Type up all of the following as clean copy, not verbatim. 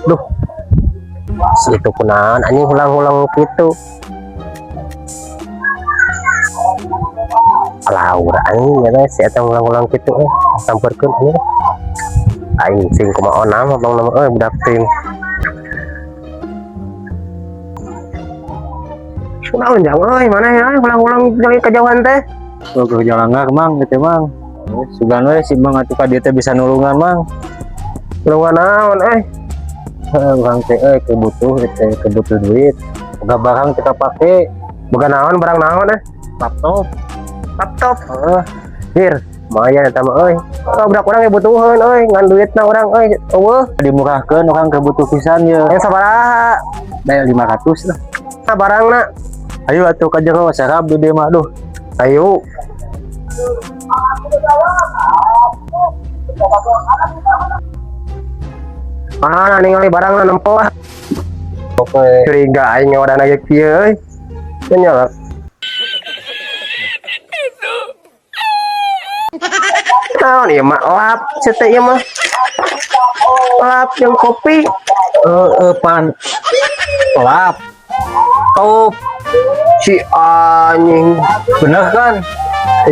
Duh. Si itu kunaon anjing hulang-hulang kitu. Laura anjing ya si eta hulang-hulang kitu eh samperkeun anjing. Aing sing kumaha nama bang nama euy budak ting. Kunaon jang euy mana ya hulang-hulang dari kejauhan teh. Oh, ke jalanggar mang gitu mang. Sugan we si mang atuh ka dieu teh bisa nulungan mang. Nulungan naon euy? Heuh, urang teh euy kebutuh teh kebutuh duit. Boga barang teu kapake, Boga naon barang naon eh? Laptop. Laptop. Heeh. Jir, lumayan eta mah euy. Oh, budak urang ge butuheun euy, ngan duitna urang euy eueuh. Dimurahkeun urang kebutuh pisan ye. Yang sabaraha? Bayar 500 lah. Nah, barangna. Ayo atuh ka jero sarap di dieu mah duh. Ayo. Mana ningali barangna nempo ah. Oke. Curiga aing ngawadana ge kieu euy. Nya lah. Naon ieu mah lap sia teh ieu mah. Lap jeung kopi. Heeh, pan. Lap. Top. Si anjing. Bener kan?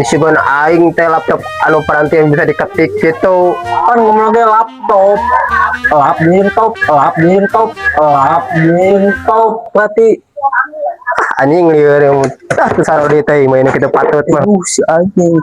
Si ban aing teh laptop anu peranti yang bisa diketik gitu. Kan ngomong lagi laptop. Lap jeung top, lap jeung top, lap jeung top berarti. Ah, anjing lieur yang ah, sarodi teh main kitu patut mah. Aduh si anjing.